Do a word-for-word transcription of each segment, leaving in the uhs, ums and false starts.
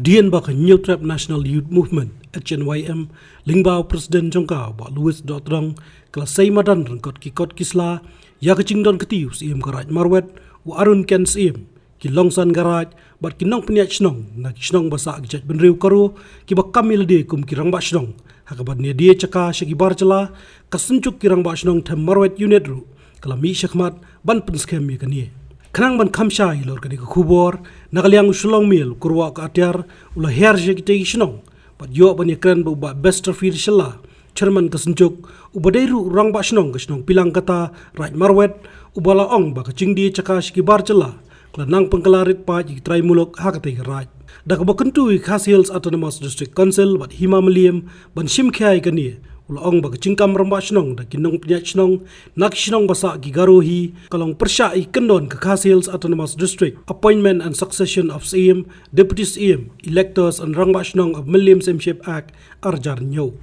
Hadien ba ka Hynñiewtrep National Youth Movement, H N Y M, lyngba u President jong ka, Bah Louis Dohtdong, ka la sei madan ryngkat ki kot ki sla ïa ka jingdon kti u Syiem ka Raid Marwet, u Arun Ken Syiem, ki longsan ka Raid bad ki nongpynïaid shnong na ki shnong ba sah ki jaitbynriew Garo, kiba kam ïa lade kum ki rangbah shnong, ha kaba ñiah die jaka sha ki bar jylla, ka Synjuk ki Rangbah Shnong Them Marwet Unit ruh ka la mih shakhmat ban pynskhem ïa kane. Khnang ban kham shai halor kane ka khubor, na ka liang u Shyllong Mail, u Kyrwah ka Atiar, u la hiar sha kitei ki shnong bad ïoh ban ïakren bad u Bah Besterfield Shylla, Chairman ka Synjuk, uba dei ruh u rangbah shnong ka shnong Pilangkata, Raid Marwet, uba la ong ba ka jingdie jaka sha ki bar jylla ka la nang pynkylla rit paid ïa ki trai muluk ha katei ka raid. Da kaba kyntu ïa ka Khasi Hills Autonomous District Council bad Hima Mylliem ban shim khia ïa kane, u la ong ba ka jingkam rangbah shnong da ki nongpynïaid shnong na ki shnong ba sah ki Garo hi ka long pyrshah ïa ka kyndon ka Khasi Hills Autonomous District, appointment and succession of Syiem, Deputy Syiem, electors and Rangbah Shnong of Mylliem Symship Act ar hajar hynñiew.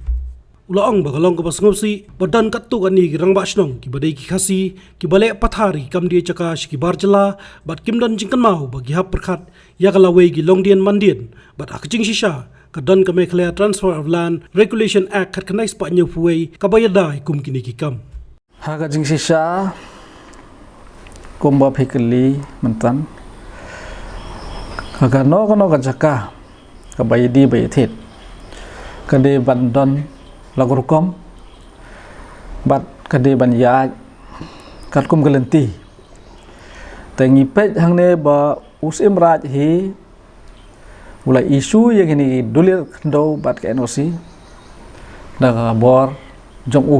U la ong ba ka long kaba sngewsih ba don katto katne ki rangbah shnong kiba dei ki Khasi, kiba leh pathar ïa ki kam die jaka sha ki bar jylla, bad kim don jingkynmaw ba ki hap pyrkhat ïa ka lawei ki longdien mandien, bad ha ka jingshisha ka don ka Meghalaya Transfer of Land Regulation Act khatkhyndai spah hynñiewphew wei kaba ïada ïa kum kine ki kam. Ha ka jingshisha, kumba phi kylli mynta, ha kano kano ka jaka kaba ïadie ba ïathied, ka dei ban don la ka rukom bad ka dei ban ïaid katkum ka lynti. Te ngi peit hangne ba u Syiem Raid hi u la issue ïa kine ki dulir khyndew bad ka N O C da ka bor jong u.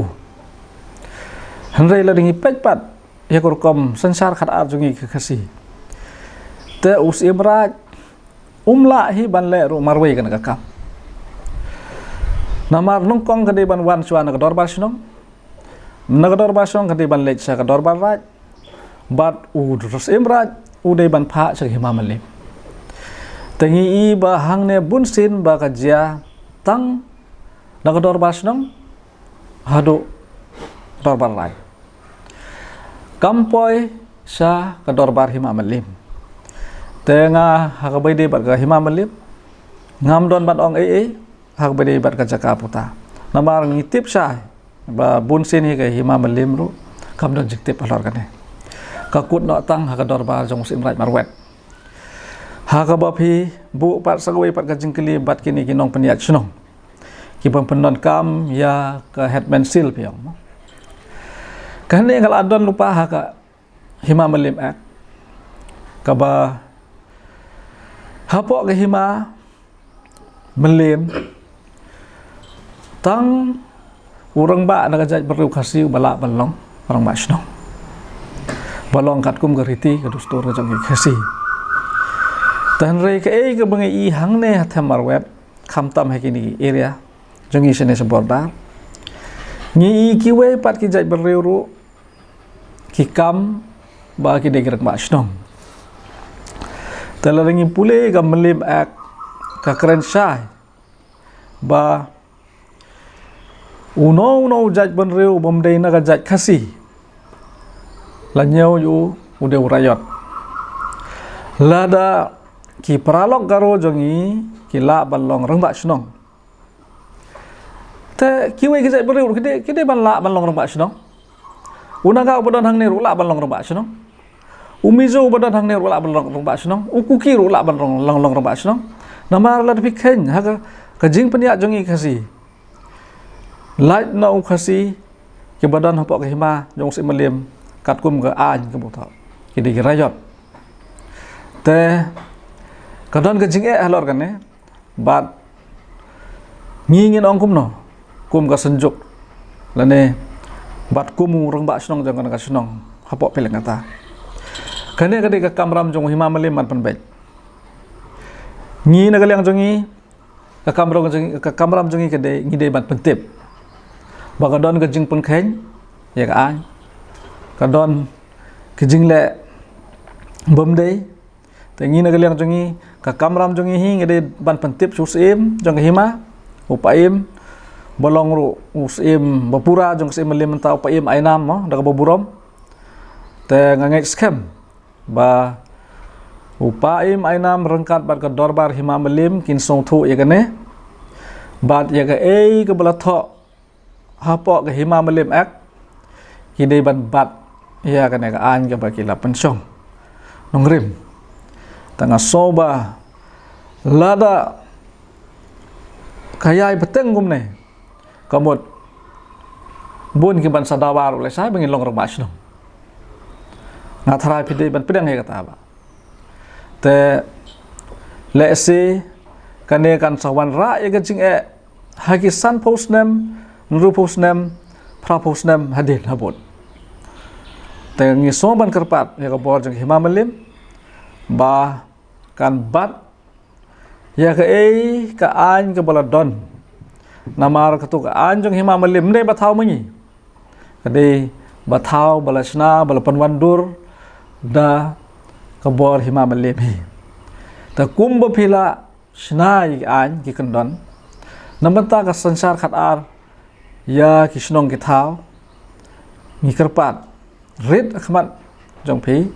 Hynrei lada ngi peit pat ïa ka rukom synshar khatar jong ngi ki Khasi, te u Syiem Raid um lah hi ban leh ruh marwei kane ka kam. Namar nyngkong ka dei ban wan shuwa na ka dorbar shnong, na ka dorbar shnong ka dei ban leit sha ka dorbar raid, bad u Syiem Raid u dei ban phah sha ka Hima Mylliem. Te ngi i ba hangne bunsien ba ka jia tang na ka dorbar shnong haduh dorbar raid, kam poi sha ka dorbar Hima Mylliem. Te nga ha kaba ïadei bad ka Hima Mylliem ngam don ban ong ei ei ha kaba ïadei bad ka jaka puta. Namar ngi tip shai ba bunsien hi ka Hima Mylliem ruh kam don jingtip halor kane. Ka kut noh tang ha ka dorbar jong u Syiem Raid Marwet. Ha kaba phi buh pat sa kawei pat ka jingkylli bad kine ki nongpynïaid shnong kiba pyndonkam ïa ka Headman Seal, phi ong. Kane ka la don lypa ha ka Hima Mylliem Act, kaba hapoh ka Hima Mylliem tang u rangbah na ka jaitbynriew Khasi uba lah ban long rangbah shnong, ba long katkum ka riti ka dustur ka jong ki Khasi. Te hynrei kaei kaba ngi i hangne ha Them Marwet, khamtam ha kine ki area jong ngi shane sha border, ngi i kiwei pat ki jaitbynriew ruh ki kam ba ki dei ki rangbah shnong. Te lada ngi pule ka Mylliem Act, ka kren shai ba uno uno u jaitbynriew bym dei na ka jait Khasi, la ñiew ïa u u dei u raiot. Lada ki paralok Garo jong ngi ki lah ban long rangbah shnong, te kiwei ki jaitbynriew ruh ki dei, ki dei ban lah ban long rangbah shnong. U Naga uba don hangne ruh lah ban long rangbah shnong. U Mizo uba don hangne ruh lah ban long rangbah shnong. U Kuki ruh lah ban long, long, long rangbah shnong. Namar lada phi kheiñ ha ka, ka jingpynïaid jong ngi Khasi, lait na u Khasi kiba don hapoh ka hima jong u Syiem Mylliem katkum ka aiñ kaba thoh, ki dei ki raiot. Te ka don ka jingeh halor kane. Bad ngi ngin ong kumno kum ka Synjuk lane bad kum u rangbah shnong jong kane ka shnong hapoh Pileng kata? Kane ka dei ka kamram jong u Hima Mylliem ban pynbeit. Ngi na ka liang jong ngi, ka kamram jong ngi, ka kamram jong ngi ka dei, ngi dei ban pyntip ba ka don ka jingpynkheiñ ïa ka aiñ, ka don ka jingleh bym dei. Te ngi na ka liang jong ngi, ka kamram jong ngi hi, ngi dei ban pyntip sha u Syiem jong ka hima, u Paiem, ba long ruh u Syiem ba pura jong ka Syiem Mylliem mynta, u Paiem Ainam mo, da kaba burom. Te nga ngeit skhem ba U Paiem Ainam ryngkat bad ka Dorbar Hima Mylliem kin sngewthuh ïa kane. Bad ïa kaei kaba la thoh hapoh ka Hima Mylliem Act, ki dei ban bat ïa kane ka aiñ kaba ki la pynshong nongrim. Te nga sngew ba lada ka ïai bteng kumne, ka mut bun ki ban sa dawa ruh lehse ba ngin long rangbah shnong. Nga tharai phi dei ban pdiang ïa kata ba. Te lehse kane kan sa wanrah ïa ka jingeh ha ki sanphew snem, hynriewphew snem, phraphew snem hadien habud. Te ngi sngew ban kyrpad ïa ka bor jong Hima Mylliem ba kan bat ïa kaei ka aiñ kaba la don. Namar katu ka aiñ jong Hima Mylliem ym dei ba thaw ma ngi. Ka dei ba thaw, ba la shna, ba la pynwandur da ka bor Hima Mylliem hi. Te kumba phi la shna ïa ki aiñ ki kyndon na bynta ka synshar khatar ïa ki shnong ki thaw, ngi kyrpad rit ha khmat jong phi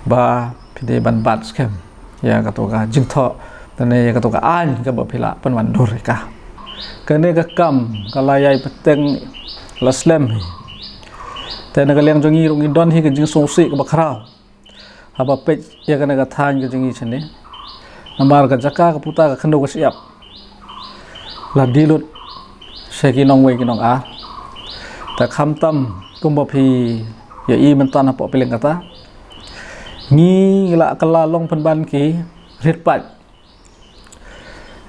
ba phi dei ban bat skhem ïa katu ka jingthoh, lane ïa katu ka aiñ kaba phi la pynwandur ïa ka. Kane ka kam ka la ïai bteng la slem hi. Te na ka liang jong ngi ruh ngi don hi ka jingsngewsih kaba khraw haba peit ïa kane ka thaiñ ka jong ngi shane. Namar ka jaka ka puta ka khyndew ka shyiap la die lut sha ki nongwei ki nongar. Te khamtam kumba phi ïohi mynta hapoh Pylliang kata, ngi la kylla long pynban ki rit paid.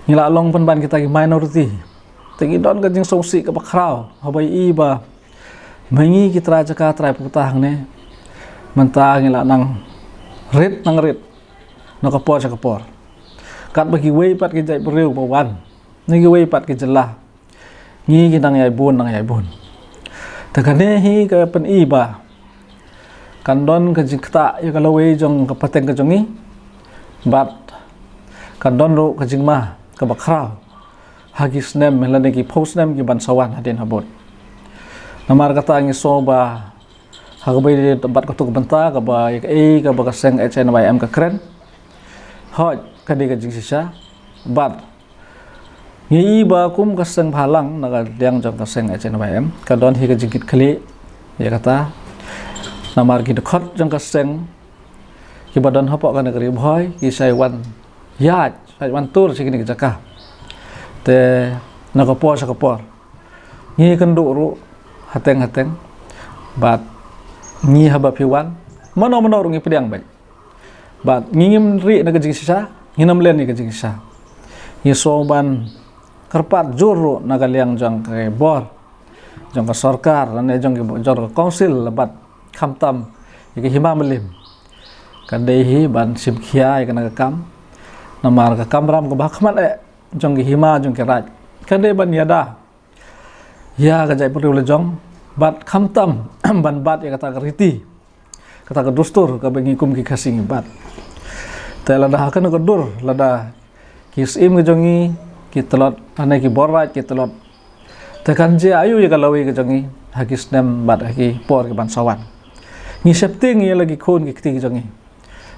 Ngi la long pynban kita ki minority. Te ngi don ka jingsngewsih kaba khraw haba ïohi ba ma ngi ki trai jaka trai puta hangne mynta ngi la nang rit nang rit na ka por sha ka por. Katba kiwei pat ki jaitbynriew ba wan na kiwei pat ki jylla, ngi ki nang ïai bun nang ïai bun. Te kane hi ka pyni ba kan don ka jingktah ïa ka lawei jong ka pateng ka jong ngi, bad kan don ruh ka jingma kaba khraw ha ki snem lane ki phew snem ki ban sa wan hadien habud. Namar kata ngi sngew ba ha kaba ïadei bad katu ka bynta kaba ïa kaei kaba ka seng H N Y M ka kren, hooid ka dei ka jingshisha, bad ngi ïohi ba kum ka seng bhalang na ka liang jong ka seng H N Y M ka don hi ka jingkitkhlieh ïa kata. Namar ki dkhot jong ka seng kiba don hapoh kane ka Ri Bhoi ki shait wan ïaid, shait wan tur sha kine ki jaka. Te na ka por sha ka por ngi kynduh ruh hateng hateng, bad ngi haba phi wan mano mano ruh ngi pdiang beit. Bad ngi ngim rieh na ka jingshisha, ngin ym len ïa ka jingshisha. Ngi sngew ban kyrpad jur ruh na ka liang jong ka bor, jong ka sorkar lane jong ka, jong ka council, bad khamtam ïa ka Hima Mylliem. Ka dei hi ban shim khia ïa kane ka kam. Namar ka kamram kaba ha khmat eh jong ka hima jong ka raid ka dei ban ïada ïa ka jaitbynriew la jong, bad khamtam ban bat ïa kata ka riti, kata ka dustur kaba ngi kum ki Khasi ngi bat. Te lada ha kane ka dur lada ki syiem ka jong ngi ki tlot, lane ki bor raid ki tlot, te kan jia aïu ïa ka lawei ka jong ngi ha ki snem bad ha ki por ki ban sa wan? Ngi sheptieng ïa la ki khun ki kti ki jong ngi.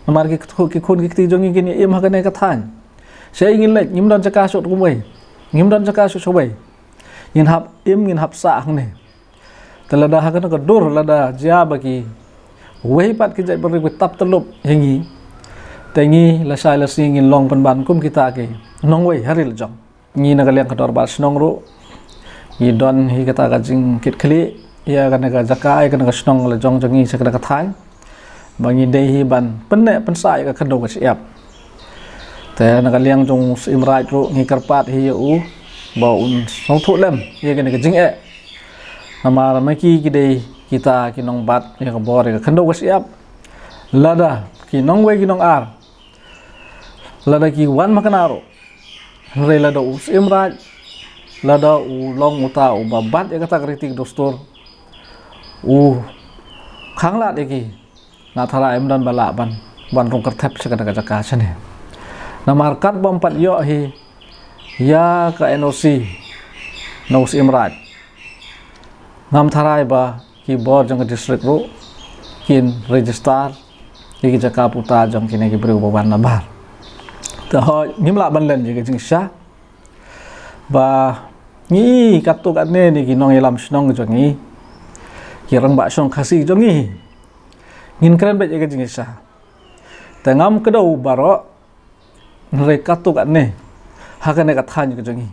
Namar ki khu-, ki khun ki kti jong ngi kin ïa im ha kane ka thaiñ. Shaei ngin leit, ngim don jaka shuh kumwei, ngim don jaka shuh shawei. Ngin hap im, ngin hap sah hangne. Te lada ha kane ka dur lada jia ba kiwei pat ki jaitbynriew ki tap tyllup ïa ngi, te ngi lashai lasngi ngin long pynban kum kita ki nongwei ha ri la jong. Ngi na ka liang ka dorbar shnong ruh ngi don hi kata ka jingkitkhlieh ïa kane ka jaka, ïa kane ka shnong la jong jong ngi sha kane ka thaiñ, ba ngi dei hi ban pynneh pynsah ïa ka khyndew ka shyiap. Te na ka liang jong u Syiem Raij ruh ngi kyrpad hi ïa u ba un sngewthuh lem ïa kane ka jingeh. Namar ma ki ki dei kita ki nongbat ïa ka bor ïa ka khyndew ka shyiap. Lada ki nongwei ki nongar, lada ki wan makna ruh, hynrei lada u Syiem Raij, lada u long uta uba bat ïa kata ka riti ka dustur, u khanglad ïa ki, nga tharai ym don ba lah ban wan rung kyrthep sha kata ka jaka shane. Namar katba ym pat ïoh hi ïa ka N O C na u Syiem Raij, ngam tharai ba ki bor jong ka district ruh kin register ki jaka puta jong kine ki briew ba wan na bar. Te hooid, ngim lah ban len ïa ka jingshisha ba ngi katto katne ne ki nongïalam shnong jong ngi, ki rangbah shnong Khasi jong ngi, ngin kren beit ïa ka jingshisha. Te ngam kdew baroh, hynrei katto katne ha kane ka thaiñ ka jong ngi,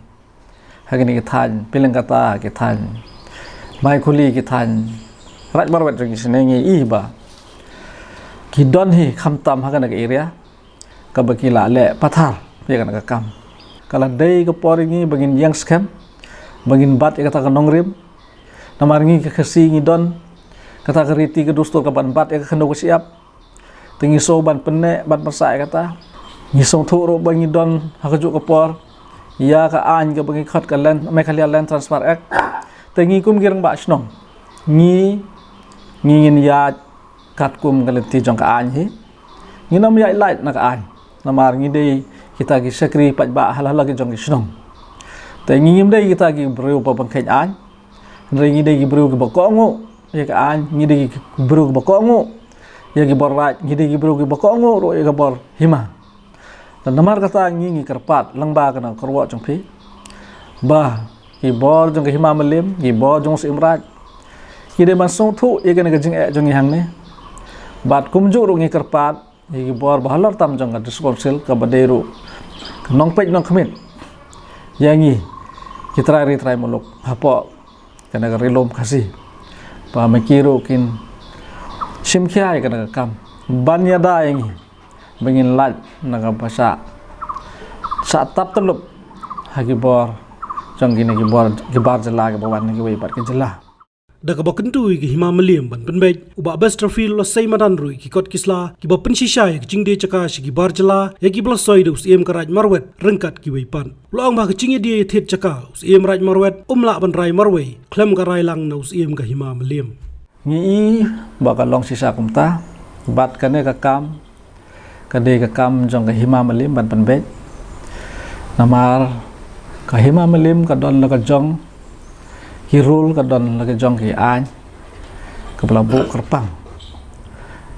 ha kine ki thaiñ, pyllein kata ki thaiñ Maikhuli, ki thaiñ Raid Marwet jong ngi shane, ngi i ba ki don hi khamtam ha kane ka area kaba ki la leh pathar ïa kane ka kam. Ka la dei ka por ïa ngi ba ngin ïeng skhem, ba ngin bat ïa kata ka nongrim. Namar ngi ki Khasi ngi don kata ka riti ka dustur kaban bat ïa ka khyndew ka shyiap. Te ngi sngew ban pynneh, ban pynsah ïa kata. Ngi sngewthuh ruh ba ngi don ha kajuh ka por ïa ka aiñ kaba ngi khot ka Land, Meghalaya Land Transfer Act. Te ngi kum ki rangbah shnong, ngi, ngi ngin ïaid katkum ka lynti jong ka aiñ hi. Ngin ym ïaid lait na ka aiñ, namar ngi dei kita ki shakri paidbah halor ki jong ki shnong. Te ngi ngim dei kita ki briew ba pynkheiñ aiñ, hynrei ngi dei ki briew kiba kohnguh ïa ka aiñ, ngi dei ki briew kiba kohnguh ïa ki bor raid, ngi dei ki briew kiba kohnguh ruh ïa ka bor hima. Te namar kata ngi, ngi kyrpad lyngba kane ka kyrwoh jong phi ba ki bor jong ka Hima Mylliem, ki bor jong u Syiem Raid, ki dei ban sngewthuh ïa kane ka jingeh jong ngi hangne. Bad kumjuh ruh ngi kyrpad ïa ki bor ba halor tam jong ka District Council kaba dei ruh ka nongpeit nongkhmih ïa ngi ki trai ri trai muluk hapoh kane ka Ri Lum Khasi, ba ma ki ruh kin shim khia ïa kane ka kam ban ïada ïa ngi ba ngin lait na kaba shah, shah tap tyllup ha ki bor jong kine ki bor, ki bar jylla kiba wan na kiwei pat ki jylla. Da kaba kyntu ïa ka Hima Mylliem ban pynbeit, u Bah Besterfield u la sei madan ruh ïa ki kot ki sla kiba pynshisha ïa ka jingdie jaka sha ki bar jylla ïa kiba la soi da u Syiem ka Raid Marwet ryngkat kiwei pat. U la ong ba ha ka jingïadie ïathied jaka, u Syiem Raid Marwet um lah ban rai marwei khlem ka rai lang na u Syiem ka Hima Mylliem. Ngi i ba ka long shisha kumta, bad kane ka kam ka dei ka kam jong ka Hima Mylliem ban pynbeit. Namar ka Hima Mylliem ka don la ka jong ki rule, ka don la ka jong ki aiñ kaba la buh kyrpang.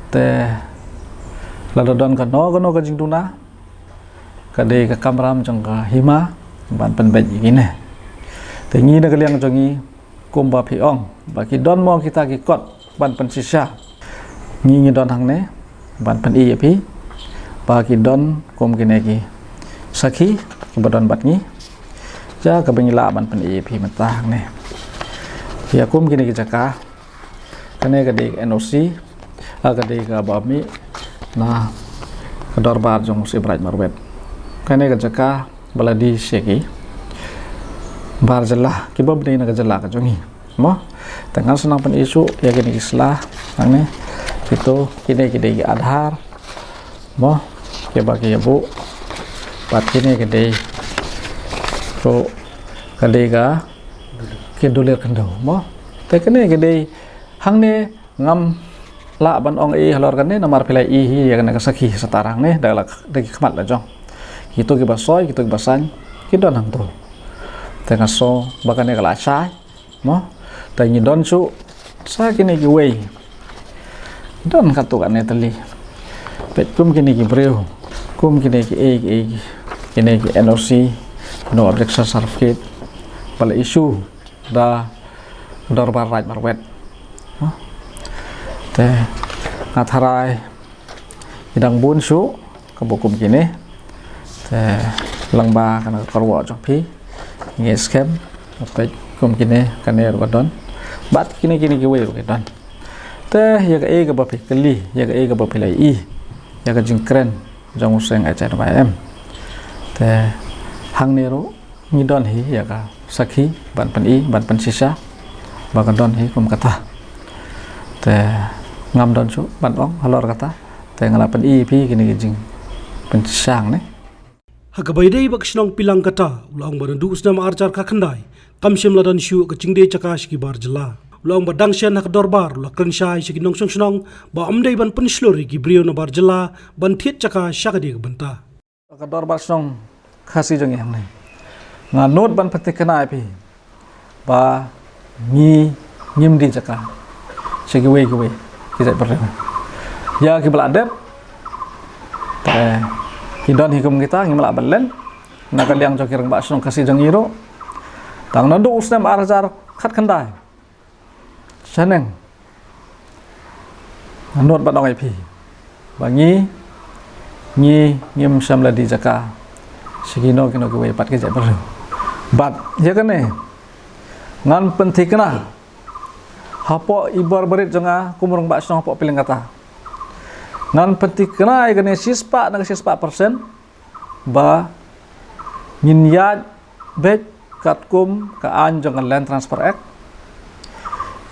Te lada don kano kano ka jingduna, ka dei ka kamram jong ka Hima ban pynbeit ïa kine. Te ngi na ka liang jong ngi, kumba phi ong ba ki don mo kita ki kot ban pynshisha, ngi ngi don hangne ban pyni ïa phi ba ki don kum kine ki sakhi kiba don bad ngi, ïa kaba ngi lah ban pyni ïa phi mynta hangne. Ïa kum kine ki jaka, kane ka dei ka N O C, ah, ka dei kaba mih na ka dorbar jong u Syiem Raid Marwet. Kane ka jaka ba la die sha ki bar jylla kiba bnai na ka jylla ka jong ngi, mo. Te ngan sa nang pyni shuh ïa kine ki sla hangne. Kito, kine ki dei ki Aadhaar, mo, kiba ki ïa buh. Bad kine ki dei ruh, ka dei ka, ki dulir khyndew, mo. Te kine ki dei hangne, ngam lah ban ong ei halor kane, namar phi la i hi ïa kane ka sakhi sha tarang ne, da la, da ki khmat la jong. Kito kiba soi, kito kiba saiñ ki don hangto. Te nga sngew ba kane ka la shai, mo. Te ngi don shuh sa kine kiwei, don katto katne tylli. Peit kum kine ki briew, kum kine ki ei, ki ei, kine ki N O C, no objection certificate, ba la issue da dorbar Raid Marwet. Te nga tharai ki dang bun shuh kaba kum kine. Te lyngba kane ka kyrwoh jong phi, ngi skhem, peit kum kine, kane ruh ka don. Bad kine, kine kiwei ruh ki don. Te ïa kaei kaba phi kylli, ïa kaei kaba phi la i ïa ka jingkren jong u seng H N Y M. Te hangne ruh ngi don hi ïa ka sakhi ban pyni, ban pynshisha ba ka don hi kum kata. Te ngam don shuh ban ong halor kata, te nga la pyni ïa phi kine ki jingpynshisha ne. Ha kaba ïadei bad ka shnong Pilang kata, u la ong ba naduh u snem ar hajar khatkhyndai kam shym la don shuh ka jingdie jaka sha ki bar jylla. U la ong ba dang shen ha ka dorbar u la kren shai sha ki nongshong shnong ba ym dei ban pynshlur ïa ki briew na bar jylla ban thied jaka sha kane ka bynta. Ka dorbar shnong Khasi jong ngi hangne, nga nud ban pynthikna ïa phi ba ngi ngim die jaka sha kiwei kiwei ki jait bynriew. Ïa kiba la dep Te ki don hi kum kita, ngim lah ban len na ka liang jong ki rangbah shnong Khasi jong ngi ruh. Tang naduh u snem ar hajar khatkhyndai shaneng, nga nud ban ong ïa phi ba ngi, ngi ngim shym la die jaka sha kino kino kiwei pat ki jaitbynriew. Bad ïa kane ngan pynthikna hapoh i bor barit jong nga kum u rangbah shnong hapoh Pyilengrata. Ngan pynthikna ïa kane shispah na ka shispah percent ba ngin ïaid beit katkum ka aiñ jong ka Land Transfer Act.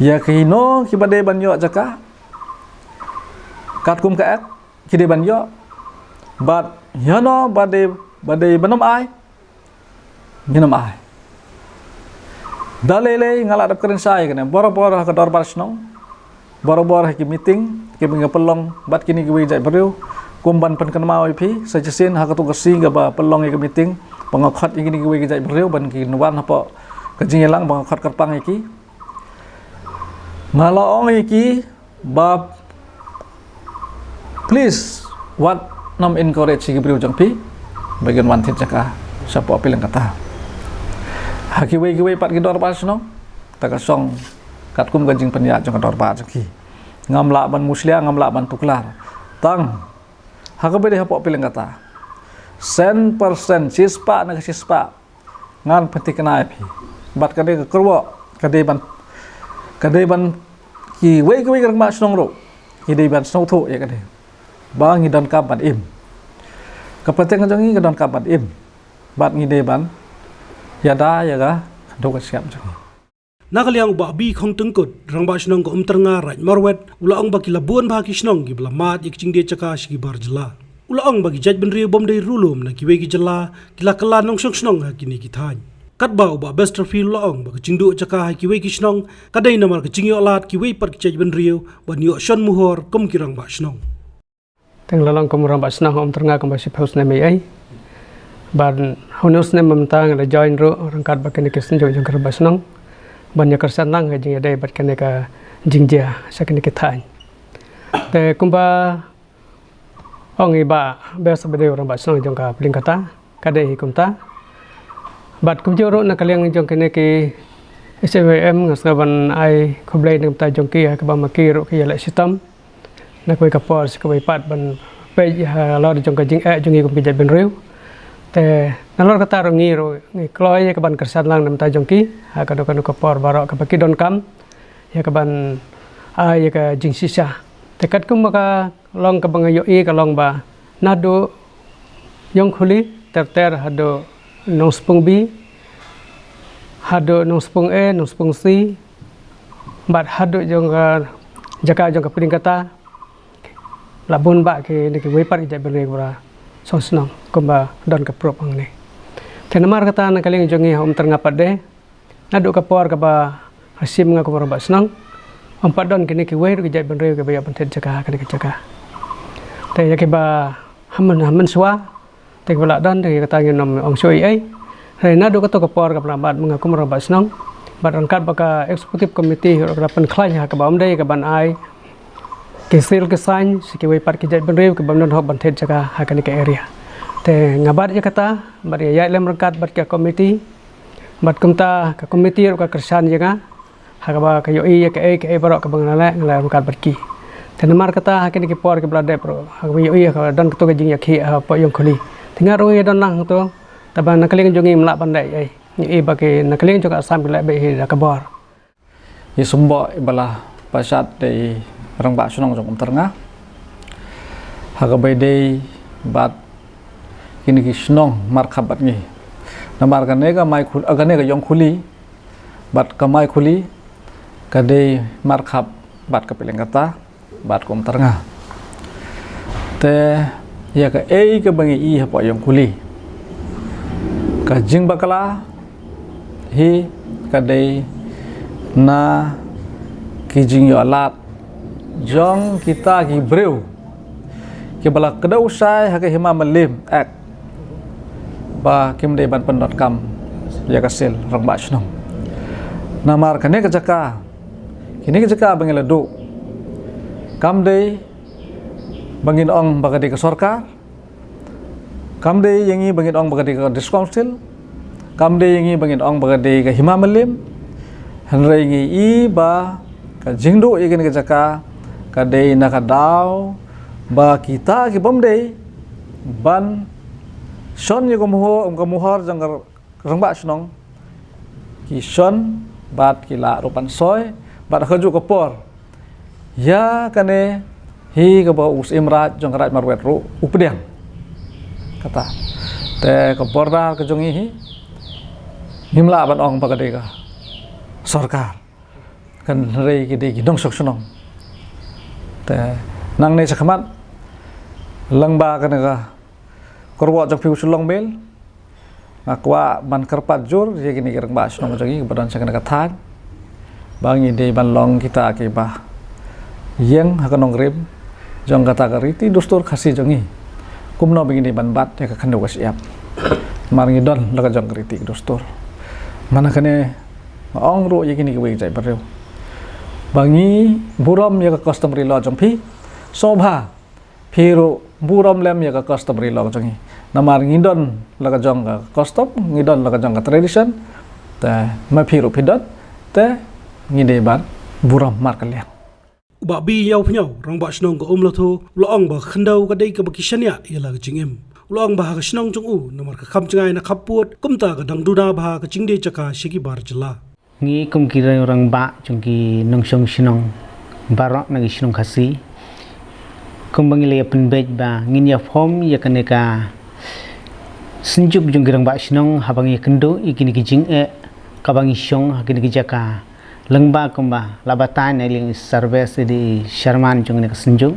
Ïa kino kiba dei ban ïoh jaka katkum ka Act, ki dei ban ïoh. Bad ïano ba dei, ba dei ban ym ai, ngin ym ai. Da lei lei nga la dep kren shai kane barabor ha ka dorbar shnong, barabor ha ki meeting kiba ngi pynlong bad kine kiwei ki jaitbynriew, kum ban pynkynmaw ïa phi, sa shisien ha katto ka sngi kaba pynlong ïa ka meeting ba nga khot ïa kine kiwei ki jaitbynriew ban kin wan hapoh ka jingïalang ba nga khot kyrpang ïa ki. Nga la ong ïa ki ba please, wat nym encourage ïa ki briew jong phi ba kin wan thied jaka shapoh Pyilengrata. Ha kiwei kiwei pat ki dorbar shnong, ta ka shong katkum ka jingpynïaid jong ka dorbar jong ki. Ngam lah ban mushlia, ngam lah ban tuklar. Tang ha kaba dei hapoh Pyilengrata, shen percent, shispah na ka shispah, ngan pynthikna ïa phi. Bad ka dei ka kyrwoh, ka dei ban, ka dei ban kiwei kiwei ki rangbah shnong ruh ki dei ban sngewthuh ïa ka dei ba ngi donkam ban im. Ka pateng jong ngi ka donkam ban im. Bad ngi dei ban ïada ïa ka duk ka skhem jong ngi. Na ka liang u Bah Bikhong Tyngkut, rangbah shnong ka Umtyrnga, Raid Marwet, u la ong ba ki la bun bha ki shnong kiba la mad ïa ka jingdie jaka sha ki bar jylla. U la ong ba ki jaitbynriew bym dei ruh lum na kiwei ki jylla ki la kylla nongshong shnong ha kine ki thaiñ. Katba u Bah Besterfield u la ong ba ka jingduh jaka ha kiwei ki shnong ka dei namar ka jingïoh lad kiwei pat ki jaitbynriew ban ïoh shon muhur kum ki rangbah shnong. Teng la long kum u rangbah shnong ha Umtyrnga kumba shiphew snem ei ei. Bad ha une u snem mynta nga la join ruh ryngkat bad kine ki synjuk jong ki rangbah shnong ban ïa kyrshan lang ka jingïadei bad kine ka jingjia sha kine ki thaiñ. Te kumba ong i Bah Best ba dei u rangbah shnong jong ka Pyilengrata, ka dei hi kumta. Bad kumjuh ruh na ka liang jong kine ki S M A M nga sngewbha ban ai khublei na ka bynta jong ki ha kaba ma ki ruh ki ïaleh shitom na kawei ka por sha kawei pat ban peit halor jong ka jingeh jong ngi kum ki jaitbynriew. Te nalor kata ruh ngi ruh ngi kloi ïa kaban kyrshan lang na ka bynta jong ki ha kano kano ka por baroh kaba ki donkam ïa kaban ai ïa ka jingshisha. Te katkum ba ka long kaba nga ïohi ka long ba naduh Ïongkhuli ter ter haduh Nongspung B, haduh Nongspung A, Nongspung C, bad haduh jong ka jaka jong ka Pyilengrata, la bun bah kine kiwei pat ki jaitbynriew kiba la shong shnong kumba don ka proof hangne. Te namar kata na ka liang jong ngi ha Umtyrnga pat de, naduh ka por kaba ha shim nga kum u rangbah shnong, ym pat don kine kiwei ruh ki jaitbynriew kiba ïoh ban thied jaka ha kane ka jaka. Te ïa kiba ha myn, ha mynshuwa te kiba la don te kata ngin ym ong shuh ei ei. Hynrei naduh kato ka por kaba la mad ma nga kum u rangbah shnong bad ryngkat bad ka executive committee ruh ka la pynkhlaiñ ha kaba ym dei kaban ai ki seal ki sign sha kiwei pat ki jaitbynriew kiba ym don hok ban thied jaka ha kane ka area. Te nga bat ïa kata bad ïa ïaid lem ryngkat bad ka committee bad kumta ka committee ruh ka kyrshan ïa nga ha kaba ka ïohi ïa kaei kaei baroh kaba nga la leh, nga la leh ryngkat bad ki. Te namar kata ha kine ki por kiba la dep ruh ha kaba ïohi ha kaba don kato ka jingïakhih hapoh Ïongkhuli, te nga ruh nga ïadon lang hangto. Te ba na ka liang jong ngi ym lah ban leh ei ei, ngi ïohi ba ki na ka liang jong ka Assam ki leh beit hi da ka bor. I Symboh iba la pynshad da i rangbah shnong jong Umtyrnga ha kaba ïadei bad kine ki shnong markhap bad ngi. Namar kane ka Maikhul-, ah, kane ka Ïongkhuli bad ka Maikhuli ka dei markhap bad ka Pyilengrata bad ka Umtyrnga. Te ïa kaei kaba ngi i hapoh Ïongkhuli, ka jingbakla hi ka dei na ki jingïoh lad jong kita ki briew kiba la kdew shai ha ka Hima Mylliem Act ba kim dei ban pyndonkam ïa ka seal rangbah shnong. Namar kane ka jaka, kine ki jaka ba ngi la duh, kam dei ba ngin ong ba ka dei ka sorkar, Kam dei ïa ngi ba ngin ong ba ka dei ka District Council, kam dei ïa ngi ba ngin ong ba ka dei ka Hima Mylliem, hynrei ngi i ba ka jingduh ïa kane ka jaka ka dei na ka daw ba kita ki bym dei ban shon ïa ka muhor, um, ka muhor jong ka rangbah shnong, ki shon bad ki lah ruh ban soi bad ha kajuh ka por ïa kane hi kaba u Syiem Raij jong ka Raid Marwet ruh u pdiang. Kata te ka border ka jong ngi hi ngim lah ban ong ba ka dei ka sorkar, kan hynrei ki dei ki nongshong shnong. Te nangne shakhmat, lyngba kane ka kyrwoh jong phi u Shyllong Mail, nga kwah ban kyrpad jur ïa kine ki rangbah shnong jong ngi kiba don sha kane ka thaiñ ba ngi dei ban long kita kiba ïeng ha ka nongrim jong kata ka riti dustur Khasi jong ngi, kumno ba ngi dei ban bat ïa ka khyndew ka shyiap. Namar ngi don la ka jong ka riti ka dustur. Namar kane nga ong ruh ïa kine kiwei ki jaitbynriew ba ngi burom ïa ka customary law jong phi. Sngewbha phi ruh burom lem ïa ka customary law jong ngi. Namar ngi don la ka jong ka custom, ngi don la ka jong ka tradition. Te ma phi ruh phi don, te ngi dei ban burom markylliang. U Bah B. Ïawphniaw, Rangbah Shnong ka Umlathuh, u la ong ba ka khyndew ka dei kaba ki shaniah ïa la ka jingim. U la ong ba ha ka shnong jong u, namar ka kham jngai na khappud, kumta ka dang duna bha ka jingdie jaka sha ki bar jylla. Ngi kum ki rangbah jong ki nongshong shnong baroh na ki shnong Khasi, kumba ngi la ïa pynbeit ba ngin ïa form ïa kane ka synjuk jong ki rangbah shnong haba ngi ïa kynduh ïa kine ki jingeh kaba ngi shong ha kine ki jaka. Lyngba kumba la batai na liang i Sarvesh, i dei i chairman jong kane ka synjuk,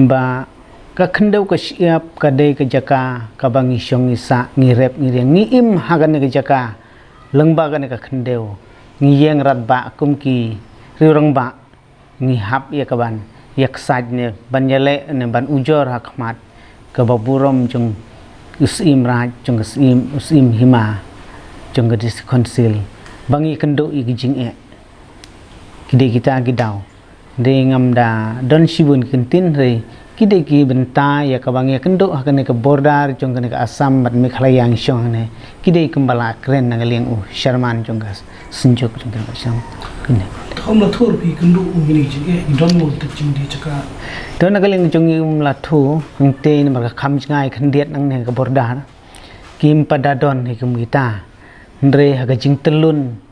ba ka khyndew ka shyiap ka dei ka jaka kaba ngi shong, ngi sah, ngi rep, ngi riang, ngi im ha kane ka jaka. Lyngba kane ka khyndew ngi ïeng radbah kum ki riew rangbah, ngi hap ïa ka ban ïa ksaid ne ban ïaleh ne ban ujor ha khmat kaba burom jong u Syiem Raij, jong ka Syiem, u Syiem Hima, jong ka District Council, ba ngi kynduh ïa ki jingeh. Ki dei kita ki daw. Dei ngam da don shibun ki kyntien, hynrei ki dei ki bynta ïa kaba ngi ïa kynduh ha kane ka border jong kane ka Assam bad Meghalaya ngi shong hangne. Ki dei kumba la kren na ka liang u chairman jong ka synjuk jong ka Assam. Kine. Te ha Umlathuh phi kynduh ïa kine ki jingeh, ngi don mo te jingdie jaka? Te na ka liang jong ngi Umlathuh, hangtei namar ka kham jngai khyndiat nangne ka border, kim pat da don hi kum kita. Hynrei ha ka jingtyllun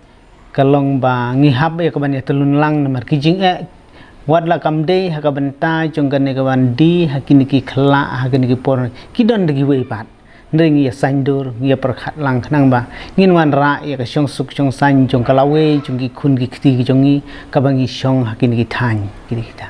ka long ba ngi hap ïa ka ban ïa tyllun lang namar ki jingeh, wat la kam dei ha ka bynta jong kane ka ban die ha kine ki khyllah, ha kine ki por, ki don da kiwei pat. Hynrei ngi ïa saiñdur, ngi ïa pyrkhat lang khnang ba ngin wanrah ïa ka shongsuk shongsaiñ jong ka lawei jong ki khun ki kti ki jong ngi, kaba ngi shong ha kine ki thaiñ, kine kita.